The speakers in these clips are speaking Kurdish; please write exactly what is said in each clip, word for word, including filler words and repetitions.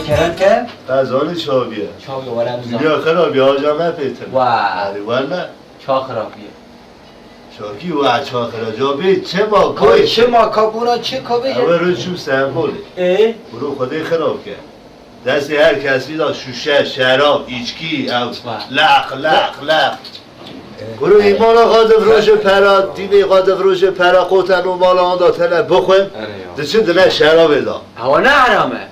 Kerem ke? Ez zanî çaviye. Çaviye, wala em zan. Dünya xirabî, haca me pêtir. Wa. Erê, wala. Ça xirabî. Şakî wa ça xira, ca bê çima koy? Koy çima kabûna çi kabê? Ewe ro çû sembolê. Ê? Ro Xwedê xirab ke. Destê her kesî da şûşe, şerab, îçkî, ew Wa. Leq, leq, leq. Kuro îmana xwe difiroşe pera, dînê xwe difiroşe pera, qoten û mala anda tene bixwin, Erê ya. Diçin dine şerabê da. Ewa ne heram e?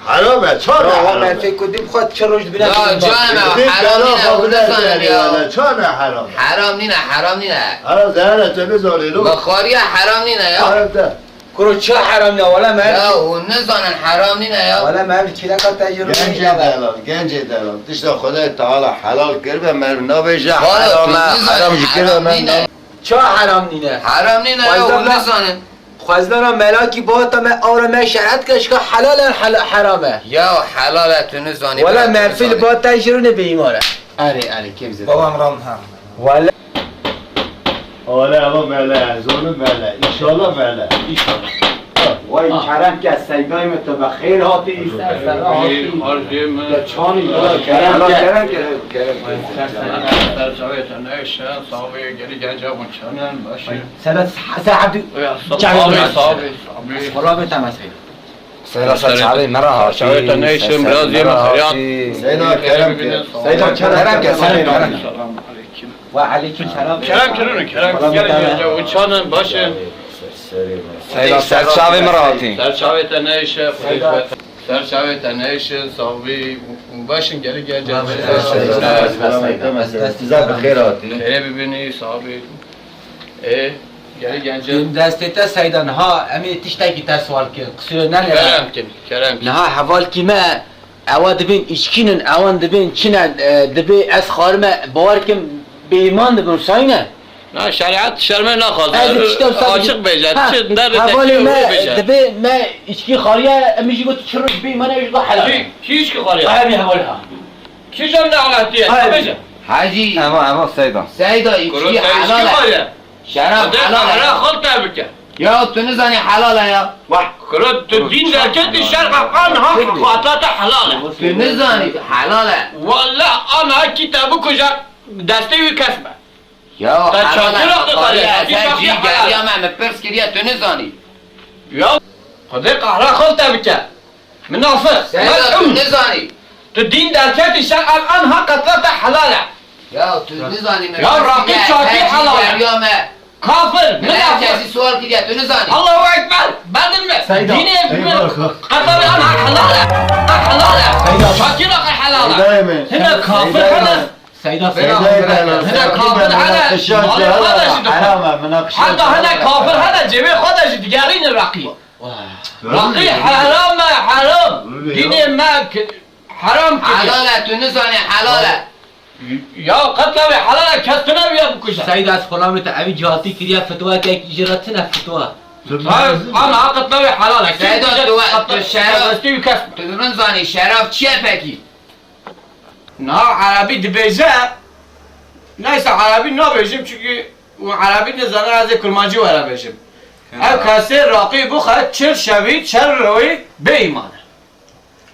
Heram e, ça ne Ya, heram e? Merfê ku dîm xwe çi roj dibine Ya, bînim can bak. e, Dîm heram bela nîne, xwe hûn bile nizanin serê ya. Wele, ça ne heram e? Heram nîne, heram nîne. Heram zehre tu nizanê lo. Bi xwariya heram nîne ya. Heram de. Kuro ça heram nîne, wele me Ya, hûn nizanin heram nîne ya. Wele me ev çîleka te jî roj Gencê delal, gencê delal. Tişta Xwedê Teala helal kiribe, me nabêje Xwara, heram e, tu nizanin heram jî kiribe, heram me nîne. nab- Ça heram nîne? Heram nîne ya, Xwezler hûn da- nizanin. Xwezlana melakî bata me awre me şerhet ke şka helal e, hel-, heram e. Ya helal e, tu nizanî Wele bira, tu merfil nizanî. Bata jiro ne beyîmar e. Erê, erê, kêm zêde. Babam ram ha. Wele. Wele, eva mele, zonim mele. İnşallah mele. İnşallah. Vay kerem ke seydayê me, tu bi xêr hatî. Ser ser hatî. Harcê me. Ya çanî, kerem ke. Kerem ke. Kerem ke. Ser ser. Ser çavê te neşe, savê geri gence çanen, başı. Seyda, Seyda Abdü. Ya, Çavê sabi, Abdü. Sabi, sabi. Xora be tamam Seyda. Seyda, ser çavê me ra hatî. Çavê te neyşim, biraz yeme feryat. Seyda, kerem ke. Seyda, kerem ke, Seyda, kerem ke. Selam aleyküm. Ve aleyküm selam. Kerem kirin, kerem. Xora be gel, tamam. Gel, gel, uçanın başı. Seyda, ser çavê me ra hatî. Ser çavê te neyşe, Seyda. Ser çavê te neyşe, sabi. Başın geri gel, gel. Tamam, tamam. Size bi xêr hatî. Xêrê bibînî, sabi. Ê, gel, gel, gel. Em destê te Seyda, niha em ê tiştekî te sual kirin. Qisûrê nenê. Kerem kin, kerem kin. Niha hevalkî me, ewa dibên îçkînin, ewan dibên çine, e, dibê ez xwarime, bawer kim bêîman dibin, sayne? Na, şerîet şermê naxwaze. Ez tiştek Açık bêje, ha, çi derê te hevalê çi me, bêje. Dibê me îçkî xwariye, em jî got çi roj bêîman, ez jî got helal. Kî, kî îçkî xwariye? Hayır, hevalê ha. Kîjan ne'letiye? Hayır. Bêje. Hacî. Eva, eva Seyda. Seyda, îçkî helal e. Şerab helal e. Qehre xwe te bike. Ya tu nizanî helal e ya. Wah. Kuro, tu dîn derketî şer, Qur'an ha xatlata helal e. Tu nizanî helal e. Walla ana kî te bikuje destê wî kesme. Ya helal e. Te çakî ra dixare, çakî şaxî helal e. Geriya me, me pirs kiriye, tu nizanî. Ya Xwedê qehra xwe te bike. Minafik, mel'ûn. Seyda, tu nizanî. Tu dîn derketî şer, ev anha qetla te helal e. Ya tu nizanî me. Ya raqî çakî helal e. Kafir, minafik. Kesî sual kiriye, tu nizanî. Allahu Ekber, bedil me. Seyda. Dînê qetla anha helal e. Helal e. Seyda. Çakî raqî helal e. Seyda. Hine kafir, hine Seyda, Seyda, Seyda, Seyda, hine kafir hene, malê xwe de jî dixwe. Heram e, mınaqişe. Heta hine kafir hene, cêvê xwe de jî digerînin raqî. Raqî heram e, heram. Dînê me ki-, heram kiriye. Helal e, tu nizanî, helal e. Ya qetla wê helal e, kes tune wî ya bikuje. Seyda, ez xulamê te evî cihatî kiriye, fitwa kek, ji re tune fitwa. Ana qetla wê helal e. Seyda, tu we, tu şerab, kes. Tu nizanî, şerab çi ye pekî? Niha erebî dibêje, neyse erebî nabêjim çünkü û erebî nizane, ez ê kurmancî were bêjim. Ev kesê raqî bixwe çil şevî, çil rewî bê îman e.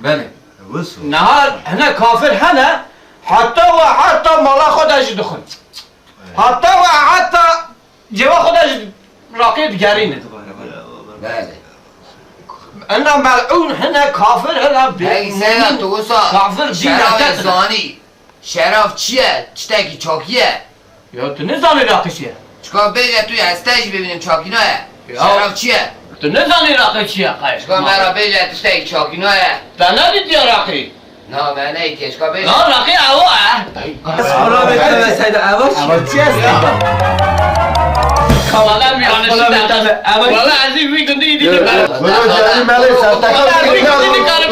Belê. Niha hine kafir hene, heta we heta mala xwe de jî dixwin. Heta we heta Cêva xwe de ji raqiyê digerînin. Belê. Ina mel'ûn hine, kafir hine, bê-, Hey, Seyda, tu wisa kafir dîn şerabê derket. Zanî. Şerab çi ye? Tiştekî çakî ye. Ya tu nizanî raqî çi ye? Çika bêje tu ye, ez te jî bibînim çakîna ye. Ya. Şerab çi ye? Tu nizanî raqî çi ye, qayê? Çika me ra bêje tiştekî çakîna ye. Te nedîtiye raqî? Na, me neyê têşka bêje. Na, raqî ew e. Ez xwe rabêtime Seyda, ev çi? Ev çi ye? Wala em yanlış derdest. Wala ez vî gundî dî dikarim. Wala ez vî gundî dikarim.